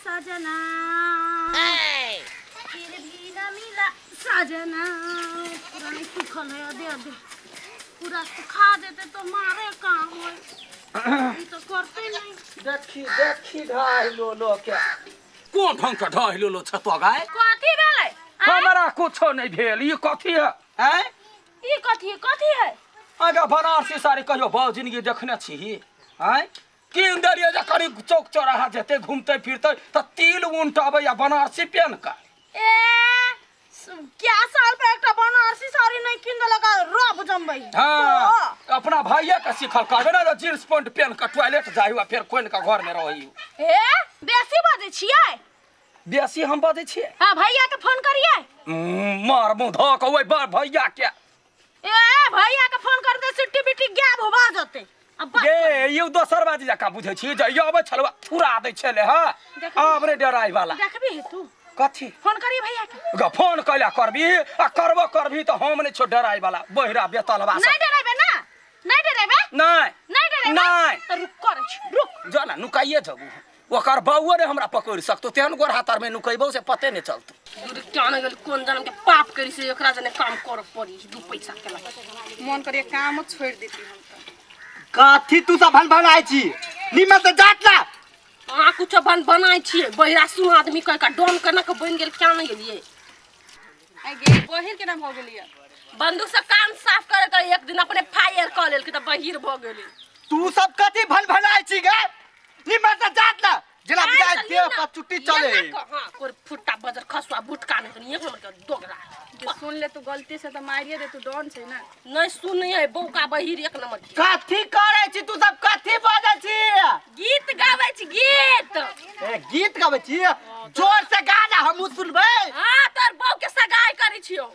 सजना, फिर भी न मिला सजना। पूरा नहीं सुखल है, दे दे पूरा सुखा देते तो मारे काम हो, ई तो करते नहीं। देखी देखी ढाई लो के कोन ढंग के ढाई लो छतो गाय? कथी भेलै? हमरा कुछो नहीं भेल। ई कथी है? आँय, ई कथी कथी है? आगा बनारसी साड़ी कहियो बहु जिंदगी देखने छी? आँय, कीन देलियै जे कनी चौक चौराहा जेतै घूमते फिरते तऽ तिल उनटबै आ बनारसी पेन कऽ। ए क्या साल पे एकटा बनारसी साड़ी नहीं किन देलक आ रब जमबै। हाँ, अपना भैया के सिखल कहबे ना, जींस पैंट पेन कऽ टॉयलेट जाइ आ फेर खोलि कऽ घर में रही। ए बेसी बजै छियै? बेसी हम बजै छियै? हाँ, भैया के फोन करियै। मार मुँह धऽ कऽ ओहि बार भैया के। ए भैया के फोन कर दे, सिट्टी बिट्टी गायब होबा जते। अब बात। गे यौ दोसर बाजी जकाँ बुझै छी जे अबै छलौ फुरा दै छलै। हँ, आब रे डराइ वाला। देखबी हे तू? कथी? फोन करिए भैया के। ग फोन कैला करबी आ करबो करबी तऽ हम नहि छौ डराइ वाला बहिरा बेतलवा नहीं डरेबे ना? नहीं डरेबे? नहि। नहीं डरेबे? नहि। तो रुक करे छी, रुक। जो ना नुकाइए जबू, ओकर बौओ ने हमरा पकड़ि सकतौ, तेहन गोर हाथ में नुकैबौ से पते नहि चलतौ। दूर क्या न गेल, कोन जन्म के पाप करी से एकरा जने काम कर पड़ी दू पैसा के ला। मन करे काम छोड़ देती हम तो। कथी तू सब भन भनाइ छी? निमन से जात ला। अहाँ कुछ बन बनाइ छियै, बहिरा सुन आदमी कह के डन केना के बनि गेल, क्या न गेलियै। आइ गे बहिर केना भऽ गेलियै? बंदूक से कान साफ करे के एक दिन अपने फायर कऽ लेलकै तऽ बहिर भऽ गेलै। तू सब कथी भन भनाइ छी गे? निमन से जात ला जेना बुझाइ देह पर चुट्टी चले। हां, कोर फुट्टा बजर खसुआ बुटका नहीं तो एक नंबर के दोगला। जे सुन ले तू गलती से तऽ मारिए दे, तू डन छै ना। नहीं सुनै है बौका बहिर एक नंबर के। कथी करै छी तू सब? कथी बजै छी? गीत गाबै छी गीत। ए गीत गाबै छी? जोर से गा ना, हमहूँ सुनबै। हां, तोर बौ के सगाई करै छियौ।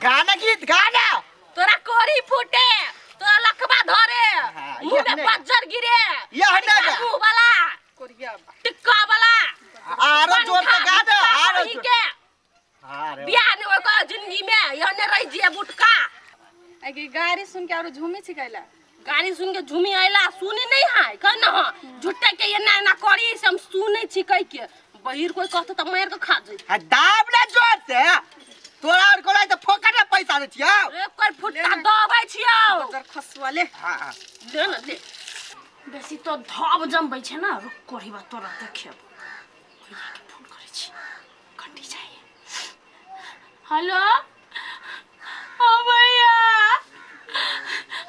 गाना गीत गाना। तोरा कोरी फूटे, तोरा लखबा धरे, हाँ, मुंह में यहने। बज्जर गिरे। यहने गा। मुंह वाला कोरिया टिक्का वाला। आरो जोर से गा दे, आरो बही जोर। के अरे बियाह नहीं होय जिंदगी में, यहने रह जिए बुटका। आइ गे गाड़ी सुन के आरो झूमी छी कैला? गाड़ी सुन के झूमी आइला सुनी नहीं है कह न। हाँ, झुट्टे के एना एना करी से हम सुनै छी कह के बहिर कोई कहते त मार के खा जाई। आ दाब ना जोर से, तोरा और कोला त फोकट में पैसा दै छियौ। एक फुट्टा दबै छियौ। बजर खसुआ ले। हाँ हाँ, ले न ले। बेसी तो धब जमबै छै ना, रुक कोढ़ीबा तोरा देखेब। भैया के फोन करै छी, घंटी चाहिए। हेलो, ओ भैया,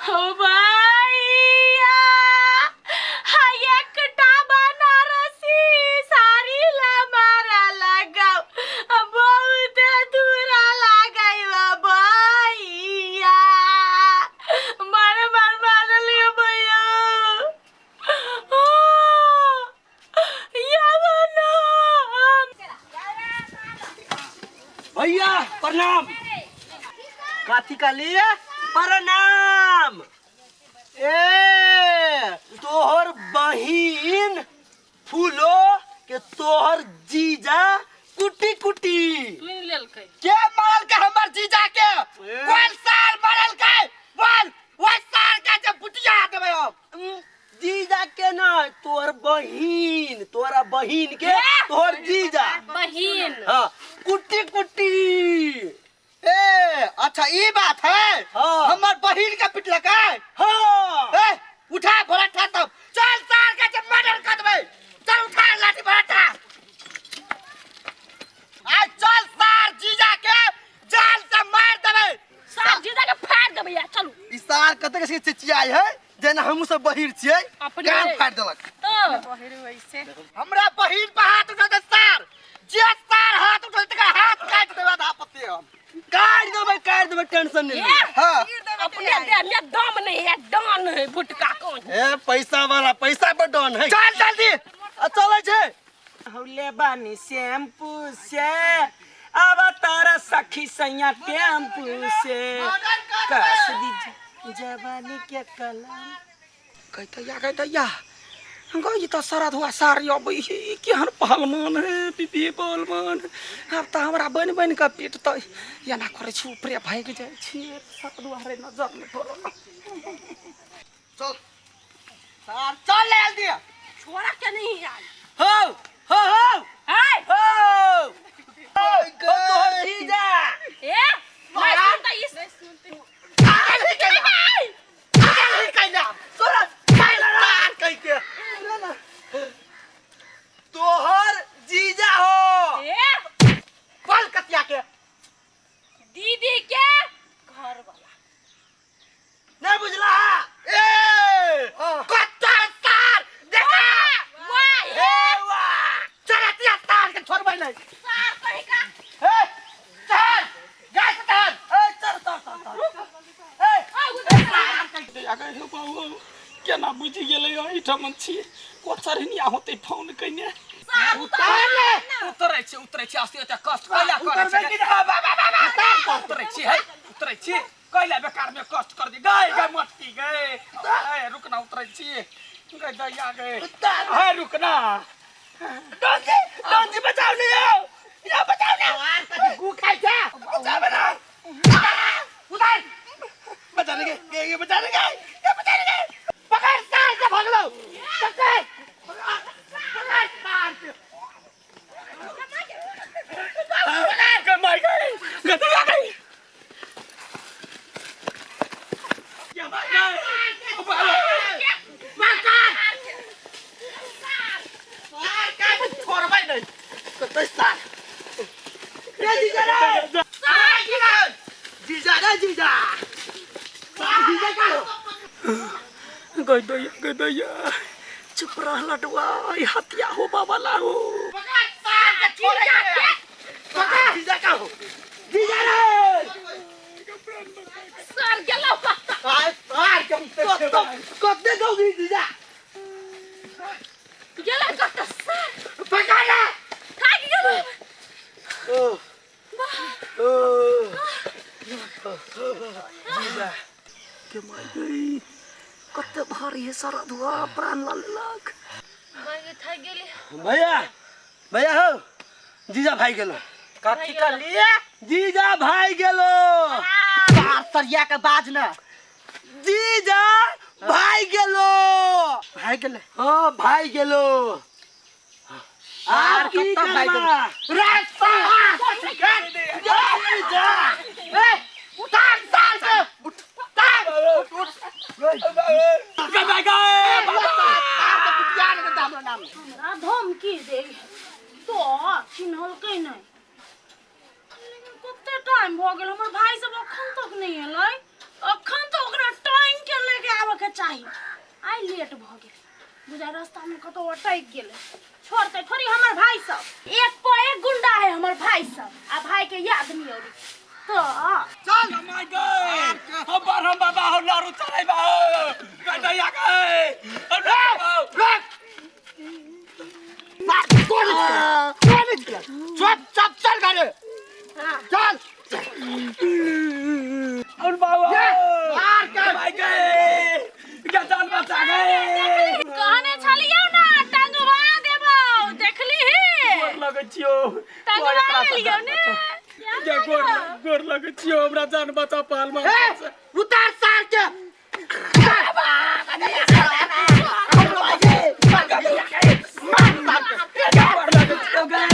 ओ भैया, हाय एकटा बनारसी साड़ी ला मारा लगाओ, बहुत दूरा लगाइबा भैया, मार मार मार लियो भैया। या बना। भैया प्रणाम। कथी कहलिए? प्रणाम। ए तोहर बहिन फूलो के तोहर जीजा कुटी कुटी सुनि लेलकै। के मारल के हमर जीजा के? कोन साल मारल के? बोल, ओइ साल के जे बुटिया देबै हम। जीजा के ना, तोहर बहिन, तोरा बहिन के तोहर जीजा। बहिन। हाँ, कुटी कुटी। ए अच्छा ई बात है। हाँ। हमर बहिन के पिटलकै? हाँ। ए उठा भरठा तब चल, सार के जे मर्डर कर देबै। चल उठा लाठी भरठा, आज चल सार जीजा के जान से मार देबै। सार जीजा के फाड़ देबै यार, चलू। ई सार कतेक से चिचियाई है जेना हमहू सब बहिर छियै। अपने। कान फाड़ देलक। तो बहिर वैसे हमरा बहिन पर हाथ उठा दे सार, जे सार हाथ उठा तकर हाथ काट देबै आधा पत्ते हम। काट देबै, काट देबै, टेंशन नहीं। ए, हाँ। अपने देह में दम नहीं है, डन है बुटका कौन। ए पैसा वाला पैसा पर डन है। चल जल्दी। आ चलै छै। हौले बानी शैम्पू से अब तारा सखी सैया टेम्पू से कस दी जवानी के कलम। कहतैया कहतैया गई ई तऽ सरधुआ साड़ी अबै है, ई केहन पहलवान है बीबी पहलवान। आब तऽ हमरा बनि बनि कऽ पीटतै। एना करै छी ऊपरे भागि जाइ छी, सरधुआ रे नजर नहि पड़ल। चल सार चल ले जल्दी। छोड़ा के नहीं आयल। हौ। नहीं। सार कहीं का ए चल गाय से चल। ए चल चल चल चल। ए दैया गए हे बाबू केना बुझि गेलै एहिठाम छी कोचरनिया होतै फोन कयने। उतार ले। उतरै छी उतरै छी आस्ते आस्ते कष्ट कैला करै उतरबै छी कि ना? बा बा बा बा उतरै छी है उतरै छी कैला बेकार में कष्ट कर दी गए गए मटकी गए ए रुकना उतरै छी गए दैया गए उतार। है रुकना डोंगी डोंगी बचाओ नहीं आओ या बचाओ ना कथी गु खाइ छ बचाबे ना उतार बचाने गए ये बचाने गए ये बचाने गए पकड़ सार के भगलो पकड़ पकड़ सार के गए मार गए गए गए ये मार गए सार के छोड़बै नहीं कतै सार रे जीजा रे सार की रे जीजा रे जीजा सार जीजा का हो गई दैया गई दैया चुप रह लडुआ ई हत्या हो बाबा लाओ पकड़ सार के छोड़ै के पकड़ जीजा का हो जीजा रे सार गेलौ कत्ता आय सार के कत कते दौगी जीजा गेलौ कत्ता सार पकड़ ले थाकि गेलौ। ओ ओ जीजा के मार गई कते भारी है सारा धुआ प्राण ला लेलक। मागे थाकि गेली। भैया भैया हो जीजा भाई गेलो। कथी कहलिए? जीजा भाई गेलो चार सरिया के बाज ना जीजा भाई गेलो भाई गेलो हाँ भाई गेलो आर आब की कत्ता भाई गेलो? करबा रास्ता जीजा ए उतार साल के उतार उठ उठ गए गए गए बाबा हमरा धमकी दे तो चिन्हलकै नहि लेकिन कते टाइम भऽ गेल हमर भाई सब अखन तक नहि एलै। अखन तऽ ओकरा टाइम के लेके आबऽ के चाही। आइ लेट भऽ गेल बुझाइ रास्ता में कतौ अटकि गेलै। छोड़तै थोड़ी हमर भाई सब एक पर एक गुंडा है हमर भाई सब आ भाई के याद नहीं औरी तो चल मार गए हम बारह बाबा हो लारू चढ़ाई बा गए दैया गए रुक मार कोन कोन चुप चुप चल गाड़ी चल और बाबा मार के मार गए क्या जान बचा गए कहने छलियौ ना टंगवा देबौ देखली ही गोर लगै छियौ टंगवा लेलियौ ने क्या गोर गोर लगै छियौ हमरा जान बचा पहलवान ए उतार सार के गोर लगै छियौ गए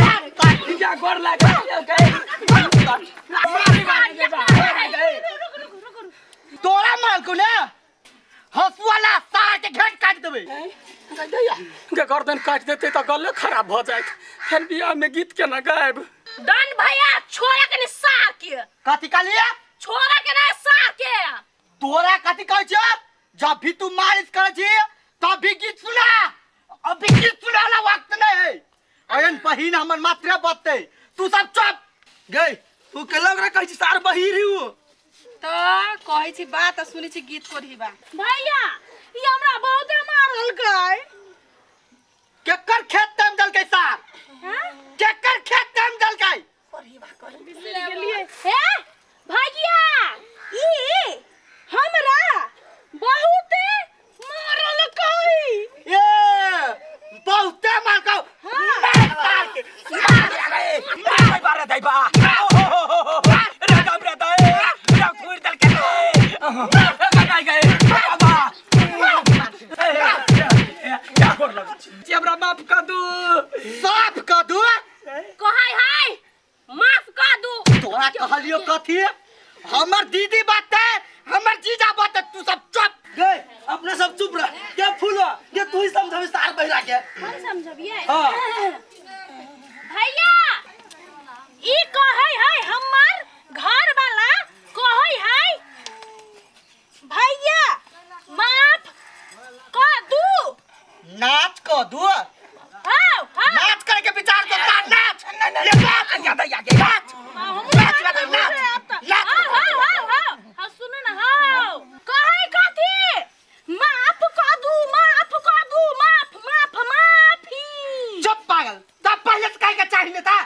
क्या गोर लगै छियौ गए तोरा माल को ना हंसुआला सार के घेट काट देबै। के गर्दन काटि देतै तऽ गले खराब भऽ जायत फेर बियाह में गीत केना गायब। डन भैया छोड़ा के नहीं सार के। कथी कहलिए? छोड़ा के नहीं सार के। तोरा कथी कहै छियौ? जब भी तू मालिश करै छी तब भी गीत सुना। अभी गीत सुनाला वक्त नहीं है। अयन बहिन हमर मात्रे बतै तू सब चुप गई तू केला ओकरा कहै छी सार बहिर ही हो। त कहै छी बात आ सुनै छी गीत कोरही बा। भैया ई हमरा बहुते मारलकै। केकर खेत तम दलकै सार? हैं? केकर खेत तम दलकै? गेलिए हे भैया ई हमरा बहुते मारलकै। ए बहुते मारलकै। मार सार के मार बारे दैबा ओ हो हो हो रे गम रे दै रे फुर दल के गए गए बाबा क्या गोर लगै छी हमरा माफ कर दू। साफ कर दू। कहै है माफ कर दू। तोरा कहलियो कथी? हमर दीदी बाते हमर जीजा बाते तू सब चुप। गई अपने सब चुप रह। के फूल के तू ही समझाबी सार बहिरा के। हम समझबियै। हाँ। भैया ई कहै है हमर घर वाला कहै है भैया माफ कर दू। नाच कर दू। हाँ, हाँ। नाच करके विचार तो सार नाच। ले लागल तब पहिले से कहे के चाही ने ता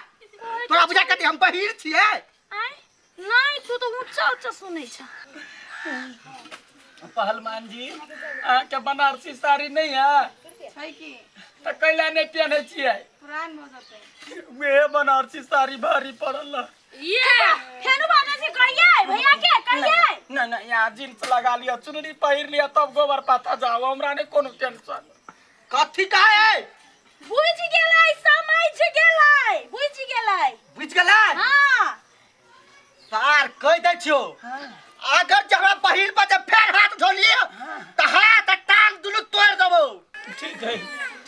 तोरा बुझा कथी हम बहिर छियै आय नहीं तू तो ऊंचा ऊंचा सुनै छ पहलवान जी अहाँके बनारसी साड़ी नहीं है छै की तऽ कैला नहि पहनै छियै पुरान भऽ जेतै उहे बनारसी साड़ी भारी पड़ल रह। ये फेनु बाबा जी कहिए भैया के कहिए नहीं नहीं यहाँ जींस लगा लिया चुनरी पहिर लिया तब गोबर पाता जाओ हमरा नहीं कोनो टेंशन कथी कहे बुझ गेलै समझ गेलै बुझ गेलै बुझ गेलै हाँ सार कहि दै छियौ अगर जे हमरा बहिन पर जे फेर हाथ धोलिए तऽ हाथ आ टांग दुनू तोड़ि देबौ ठीक है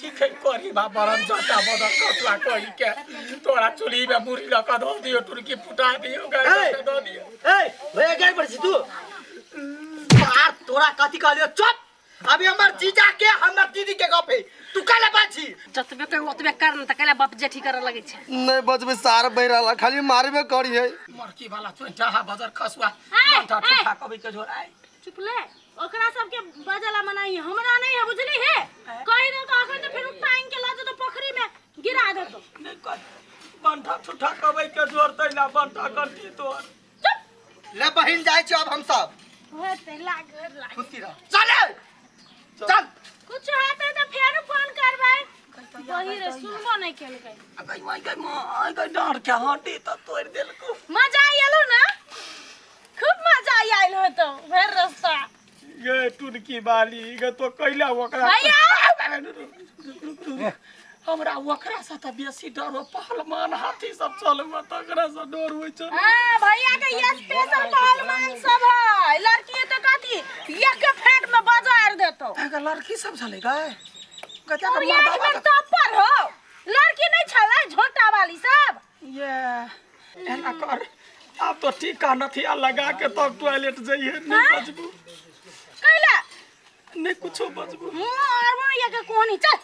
ठीक है करी बा बरन जाता बदल कसला कही के तोरा चुली में मुरी लगा धो दियो टुरकी फुटा दियो गाय के दो दियो ए भैया गए पर छी तू सार तोरा कथी कहलियो चुप अभी हमर जीजा के हमर दीदी के गप है तू काले बात छी जतबे कही ओतबे कर न तऽ कैला बाप जेठी करऽ लगै छै नहीं बचबे सार बहिरा खाली मारबे करी है मरकी वाला चोंटा हा बजर खसुआ आय, बंटा आय। ठुठा कभी के झोर आय चुप ले ओकरा सबके बजला मनाई हमरा नहीं है बुझली हे कहि दो तो अखन तो फेर टांग के ल जेतो पोखरी में गिरा देतो नहीं कर बंटा ठुठा कभी के झोर तैला बंटा कंठी तोर चुप ले बहिन जाइ छी अब हम सब होते लाग लाग खुशी रह चले चल कुछ हेतै तऽ फेर फोन करबै वही रे सुनबो नहि केलकै गई माई गई माई गई डांड के हड्डी त तोड़ देलको मजा आयल ना खूब मजा आयल होतो भरि रास्ता गे टुनकी बाली गे तो कैला ओकरा भैया! हमरा ओकरा से त बेसी डर हो पहलवान हाथी सब चलुआ तकरा से डर होइ छै हाँ भैया के ये स्पेशल पहलवान सब है लड़की तो कथी एक के फेंट में बजार देतो अगर लड़की सब छलै गए गजा और के एक मर्दाबा में टॉपर हो लड़की नहीं छलै झोटा वाली सब ये एना कर आब तो टीका नथिया लगा के तब टॉयलेट जइहे नहीं बचबू कैला नहीं कुछो बचबू मुंह और मुंह ये के कोनी चल